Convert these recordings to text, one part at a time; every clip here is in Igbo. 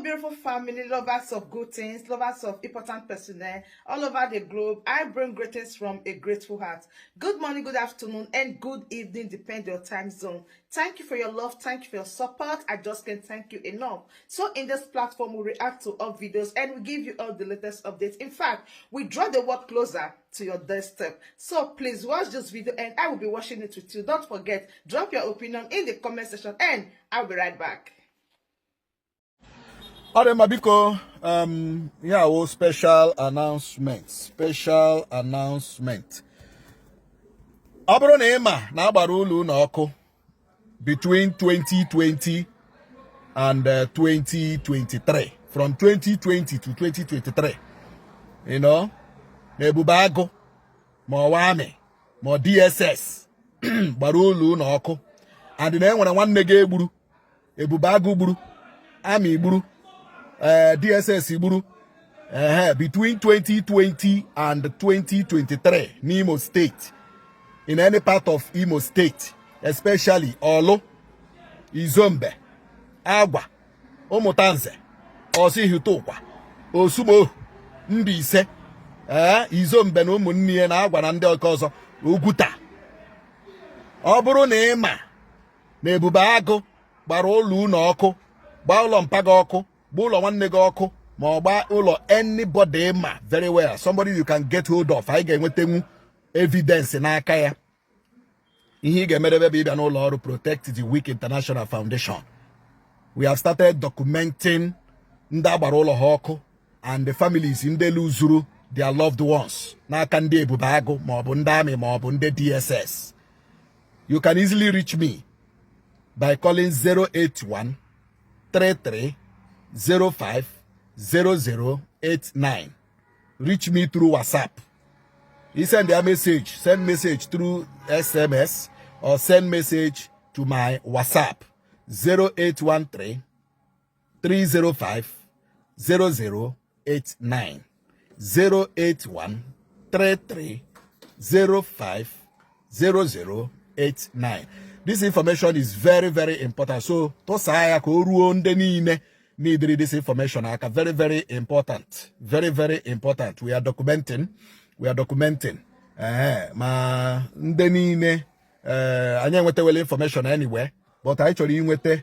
Beautiful family, lovers of good things, lovers of important personnel all over the globe. I bring greetings from a grateful heart. Good morning, good afternoon, and good evening, depend your time zone. Thank you for your love. Thank you for your support. I just can't thank you enough. So in this platform, we react to all videos and we give you all the latest updates. In fact, we draw the world closer to your doorstep. So please watch this video and I will be watching it with you. Don't forget, drop your opinion in the comment section and I'll be right back. Ọ dị mma, biko, ya wụ special announcement, special announcement. Ọ bụrụ na ị ma na agbara ụlọ unu ọkụ between 2020 and 2023, from 2020 to 2023, na Ebube Agụ ma ọwa army ma ọ DSS gbara ụlọ unu ọkụ, and na enwere nwanne gị egburu, Ebube Agụ gburu, army gburu, DSS gburu, between 2020 and 2023 n'Imo State, in any part of Imo State, especially Orlu, Izombe, Agwa, Ụmụtanze, Orsu-Ihiteukwa, Orsumoghu, Mbaise, Izombe na ụmụnne ya na Agwa na ndị ọka ọzọ, Oguta. Ọ bụrụ na ị ma na Ebube Agụ gbara ụlọ unu ọkụ, gbaa ụlọ mpa gị ọkụ, gbaa ụlọ nwanne gị ọkụ, ma ọ gbaa ụlọ anybody ma very well, somebody you can get hold of, anyị ga-enwetanwu evidence n'aka ya, ihe ị ga-emerebe bụ ịbịa n'ụlọ ọrụ Protect the Weak International Foundation. We have started documenting ndị agbara ụlọ ha ọkụ and the families ndị luzuru their loved ones n'aka ndị Ebube Agụ, ma ọ bụ ndị army, ma ọ bụ ndị DSS. You can easily reach me by calling 081 33 05 0089. Reach me through WhatsApp. You send a message, send message through SMS or send message to my WhatsApp 0813 305 0089, 081 33 05 0089. This information is very, very important. So tụsaa ya ka o ruo ndị niile needed this information aka. Very, very important. Very, very important. We are documenting. We are documenting. Ee, ma ndị niile, anyị enwetawela information anywhere, but anyị chọrọ inweta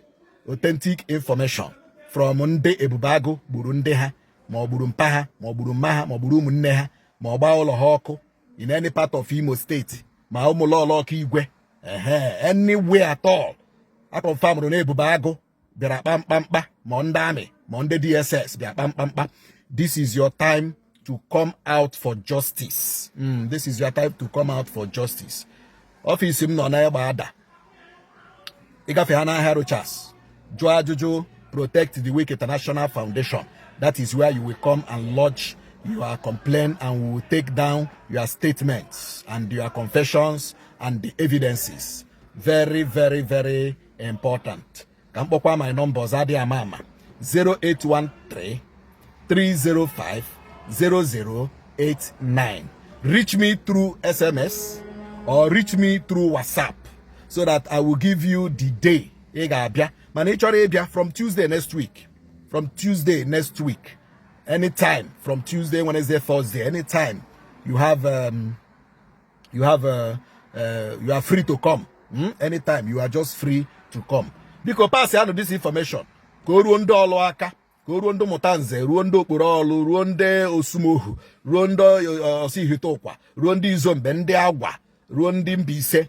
authentic information from ndị Ebube Agụ gburu ndị ha, ma ọ gburu mpa ha, ma ọ gburu mma ha, ma ọ gburu ụmụnne ha, ma ọ gbaa ụlọ ha ọkụ in any part of Imo State, ma ụmụlọlọ ọka igwe, ehe, anywhere at all a confirmụrụ na Ebube Agụ bịara kpamkpamkpa, ma ndị army ma ndị DSS bịa kpamkpamkpa. This is your time to come out for justice. This is your time to come out for justice. Ọfịs m nọ n'egbe ada ịgafe ha n'ahịa Rochas, jụọ ajụjụ Protect the Weak International Foundation. That is where you will come and lodge your complaint, and we will take down your statements and your confessions and the evidences. Very, very, very important. Ka m kpọkwa my numbers, adịghị ama ama: 0813 305 0089. Reach me through SMS or reach me through WhatsApp so that I will give you the day ị ga-abịa. Mana ị chọrọ ịbịa from Tuesday next week, from Tuesday next week, anytime from Tuesday, Wednesday, Thursday, anytime you are free to come. Anytime you are just free to come. Biko, pass ya this information ka o ruo ndị Orlu aka, ka o ruo ndị Ụmụntanze, ruo ndị Okporo Orlu, ruo ndị Orsumoghu, ruo ndị Orsu-Ihiteukwa, ruo ndị Izombe, ndị Agwa, ruo ndị Mbaise,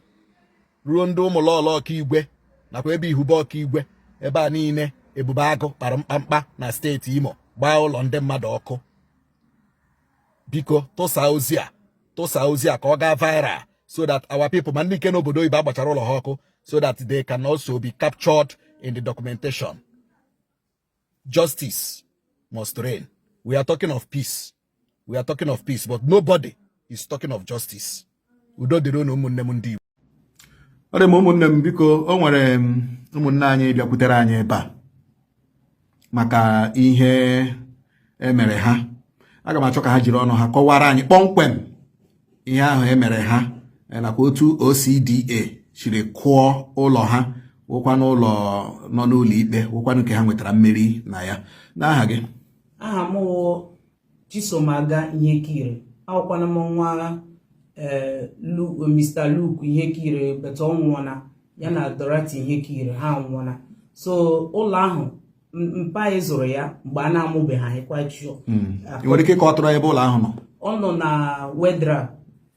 ruo ndị Ụmụlọlọ Ọkaigwe, nakwa ebe Ihube Ọkaigwe, ebe a niile Ebube Agụ kpara mkpamkpa na steeti Imo, gbaa ụlọ ndị mmadụ ọkụ. Biko, tụsaa ozi a, tụsaa ozi a ka ọ gaa viral so that our people, ma ndị nke n'obodo oyibo agbachara ụlọ ha ọkụ, so that they can also be captured in the documentation. Justice must reign. We are talking of peace, we are talking of peace, but nobody is talking of justice. Udo dịrị unu, ụmụnne m ndị Igbo. Ọ dị m, ụmụnne m, biko, o nwere ụmụnne anyị bịakwutere anyị ebe a maka ihe emere ha. Aga m achọ ka ha jiri ọnụ ha kọwara anyị kpọmkwem ihe ahụ emere ha, nakwa otu OCDA siri kụọ ụlọ ha. Wụkwanụ ụlọ nọ n'ụlọ ikpe, wụkwanụ nke ha nwetara mmeri na ya. N'aha gị? Aha m wụ Chisomaga Ihekire. Awụkwana m nwa Mr. Luke Ihekire, but ọ nwụọna. Ya na Dorothy Ihekire, ha anwụọna. So ụlọ ahụ, mpa anyị zụrụ ya mgbe a na-amụbeghị anyị, quite sure. Ị nwere ike ịkọwatụrụ ebe ụlọ ahụ nọ? Ọ nọ na Wetheral,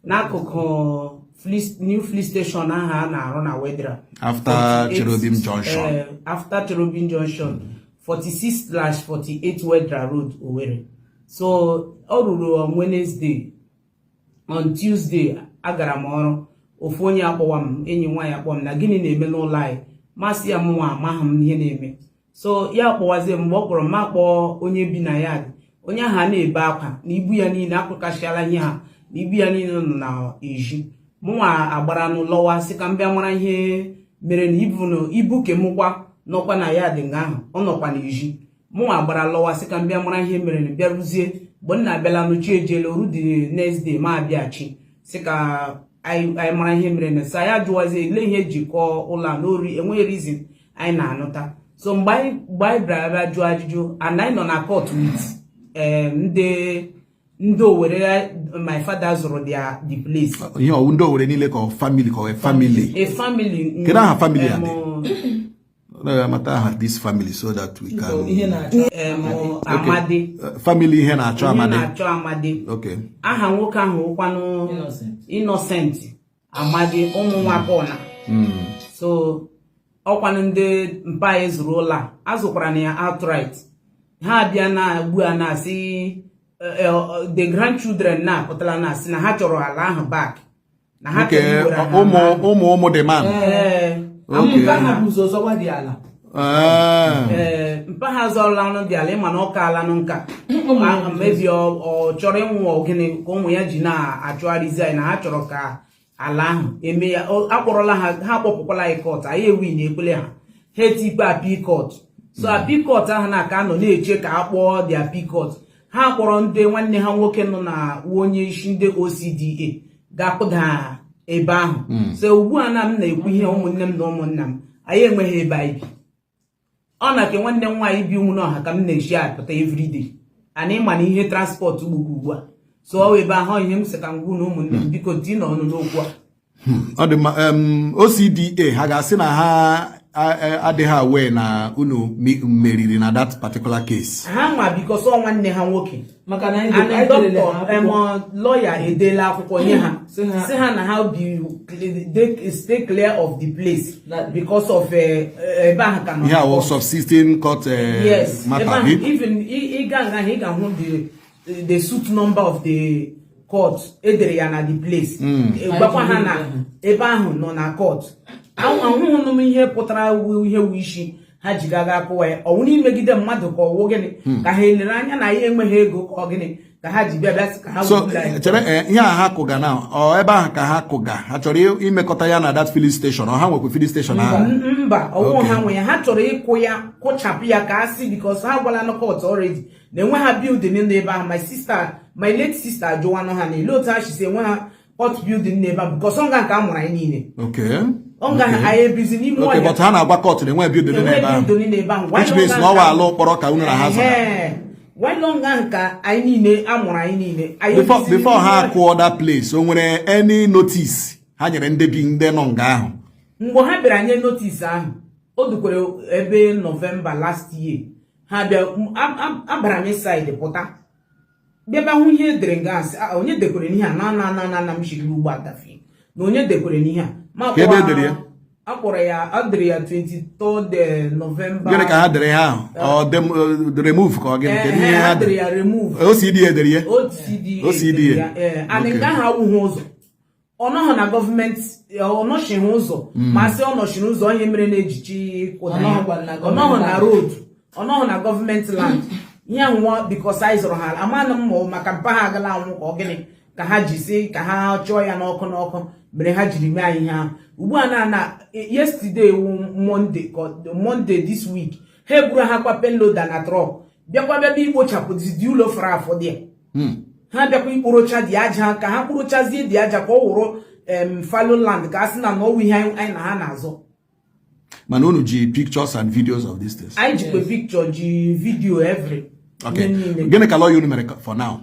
n'akụkụ new police station ahụ a na-arụ na Wetheral. After 48 Cherubim Junction. After Cherubim Junction, 46/48 Wetheral Road, Owerri. So ọ ruru on Wednesday, on Tuesday agara m ọrụ. Ofu onye akpọwa m, enyi nwaanyị akpọ m na gịnị na-eme n'ụlọ anyị. Masị ya mụnwa amaghị m ihe na-eme. So ya kpọwazie m. Mgbe ọ kpọrọ m, ma kpọọ onye bi na ya. Onye ahụ a na-ebe akwa na ibu ya niile akụkasịala ihe ha, na ibu ya niile nọ na ezi. Mụnwa agbara n'ụlọwa sị ka m bịa mara ihe mere na ibu na ibu kemụkwa nọkwa na ya dị nga ahụ, ọ nọkwa n'ezi. Mụnwa gbara lọwa sị ka m bịa mara ihe mere na bịaruzie. Mgbe m na-abịala nụchi ejela oru. The next day ma abịachi sị ka anyị mara ihe mere na sa ya jụwazie ele ihe eji kọọ ụlọ a n'ori. Enweghị reason anyị na-anụta. So mgbe anyị bịara bịa jụọ ajụjụ, and anyị nọ na court with ndị Owere my father zụrụ the place. Ihe ọwụ ndị Owere niile ka ọ family, ka ọ family? A family. Kedu aha family a dị? Amata aha this family so that we can Ihe na-achọ Amadi. Family ihe na-achọ Ihe Amadi. na-achọ Amadi. Aha nwoke ahụ wụkwanụ Innocent. Innocent Amadi, ụmụ nwakọna. So ọkwanụ ndị mpa anyị zụrụ ụlọ a, azụkwara na ya outright. Ha abịa na ugbu a na-asị the grandchildren na-apụtala na-asị na ha chọrọ ala ahụ back, na ha nke chọrọ iwere ha ụmụ ala ahụ. ụmụ ụmụ the man. Ee. Mpa ha bụ ụzọ zọwa dị ala. Ee, mpa ha zọrọla anụ dị ala. Ịma na ọ kaalanụ nka, mebi ọ chọrọ ịnwụ ogene ka ụmụ ya ji na-achụgharịzi anyị na ha chọrọ ka ala ahụ eme ya. Akpọrọla ha, ha akpọpụkwala anyị court. Anyị ewi na ekwele ha, ha etikpe appeal court. So appeal court ahụ na-aka anọ na-eche ka a kpọọ the appeal court. Ha kpọrọ ndị nwanne ha nwoke nọ na onye isi ndị OCDA ga-akpụda ebe ahụ. So ugbu a na m na-ekwu ihe, ụmụnne m na ụmụnna m, anyị enweghị ebe anyị bi. Ọ na ke nwanne m nwaanyị bi ụmụ n'ọha ka m na-eshi apụta everyday, ana ịma na ihe transport gbugbu ugbu a. So ọ ebe ahụ ihe m sị ka m gwu na ụmụnne m, biko tii na ọnụ n'okwu a. Ọ dị mma. OCDA ha ga-asị na ha adịghị aware na unu meriri na that particular case? Ha ma, because ọ nwanne ha nwoke. Maka na anyị and anyị delele ha dọkịta akwụkwọ. Lọya edeela akwụkwọ nye ha Sị si ha na ha bi they stay clear of the place because of ebe ahụ ka nọ Ihe na a wụ court. subsisting court Yes, ebe matter ahụ bi? Even ị ga nga ahụ, ị ga-ahụ the suit number of the court edere ya na the place. Gwakwa ha na ebe ahụ nọ na court. Ahụhụ m ihe pụtara wu ihe wu isi ha ji gaga akụwa ya. Ọwụ n'imegide mmadụ ka ọwụ gịnị ka ha elere anya na ya enweghị ego, ka ọ gịnị ka ha ji bịa sị ka ha So wepụrụ anyị? Chere, ihe a ha kụga na ọ ebe ahụ ka ha kụga, ha chọrọ imekọta ya na that filling station? Ọ ha nwekwa filling station ahụ? Mba, ọwụ ha nwe ya. Ha chọrọ ịkụ ya, kụchapụ ya, ka a sị because ha gwala na court already na enwe ha building n'ebe ahụ. My sister, my late sister ajụwanụ ha na ele otu ha si enwe ha court building n'ebe ahụ, because ọ nga nke a mụrụ anyị niile. Ọ nga anyị ebizi n'ime ọhịa. But ha na-agwa court na enwe building enwe n'ebe ahụ. Building n'ebe ahụ. Which means na ọ wa ala ụkpọrọ ka unu na ha zara. Ehe. Why long ahụ ka anyị niile amụrụ anyị niile, anyị before ebizi before n'ime ha ọhịa. kụọ that place, o nwere any notice ha nyere ndị bi, ndị nọ nga ahụ? Mgbe ha bịara nye notice ahụ, o dukwere ebe November last year. Ha bịa, abara m inside, pụta bịaba hụ ihe edere nga asị, "Ah, onye dekwere n'ihe a?" Na m shiri ugbo agafee na onye dekwere n'ihe a ma Ka ebe edere ya? Akpọrọ ya, a dere ya 23rd November. Gịnị ka ha dere ha ahụ? Ọ remove ka ọ gịnị? Kedu ihe ha ha dere dere? ya remove. OCD edere ya? OCDA. OCDA. Dere ya, ee. And nke ahụ awụghị ụzọ, ọ nọghị na gọọmenti, ọ nọchighị ụzọ. Ma sị ọ nọchiri ụzọ, ihe mere na-ejichi kụda Ọ ya. nọghịkwa na Ọ nọghị na gọọmenti. road, ọ nọghị na gọọmenti land. Ihe ahụ nwa because anyị zụrụ ha, amanụ m ma ọ maka mpa ha agala anwụ ka ọ gịnị ka ha ji sị ka ha chọọ ya n'ọkụ n'ọkụ mere ha jiri mee anyị ihe ahụ. Ugbu a na yesterday wụ Monday, Monday this week, ha eburu ha kwa payloader na truck bịakwa bịa ikpochapụ dị ụlọ fọrọ afọ dị ya. Ha bịakwa ikporocha dị aja, ka ha kporochazie dị aja ka ọ wụrụ fallow land, ka a sị na ọwụ ihe anyị na ha na-azọ. Mana unu ji pictures and videos of these things? Anyị jikwa picture, ji video, every ihe niile. Gịnị ka lawyer unu mere for now?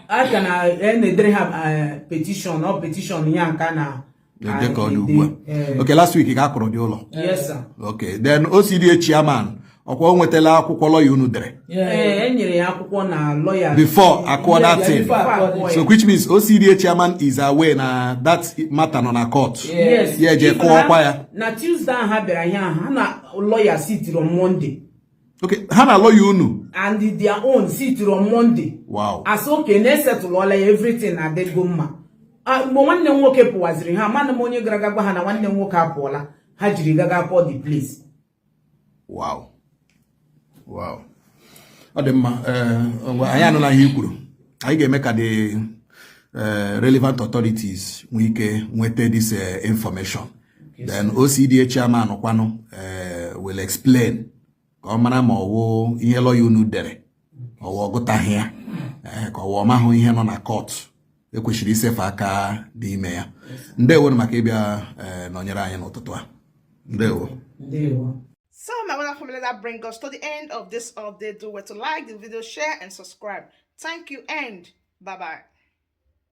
A ka na e na-edere ha petition, ọ petition ya nka na Ede ka ọ dị ugbu a? Okay, last week ka a kụrụ dị ụlọ? Yes, sir. Okay, then OCDA chairman, ọkwa o nwetala akwụkwọ lawyer unu dere? Ee, e nyere ya akwụkwọ na lawyer Before akụọ that Yeah, thing. before akụọ. So which means OCDA chairman is aware na that matter nọ na court. Yes. Ya eje If kụọkwa ya. Na Tuesday ahụ ha bịara ihe ahụ, ha na lawyer sitiri on Monday. Okay, ha na lawyer unu? And their own sitiri on Monday. Asị oke na esetụlụọla ya, everything na-adịgo mma. Ah, mgbe nwanne m nwoke pụwaziri, ha mana m onye gara aga gwa ha na nwanne m nwoke apụọla, ha jiri gaga kpọọ the place. Wow, ọ dị mma. Ee, ngwa, anyị anụla ihe i kwuru. Anyị ga-eme ka the relevant authorities nwee ike nweta this information. Then OCDA chairman kwanụ will explain ka ọ mara ma ọwụ ihe lawyer unu dere, ọwụ ọgụtaghị ya, ka ọwụ ọmahụ ihe nọ na court ekwesịrị isefe aka n'ime ya. Ndewo maka ịbịa nọnyere anyị n'ụtụtụ a. Ndewo. Ndewo. So, my wonderful family, that brings us to the end of this update. Do well to like the video, share, and subscribe. Thank you, and bye bye.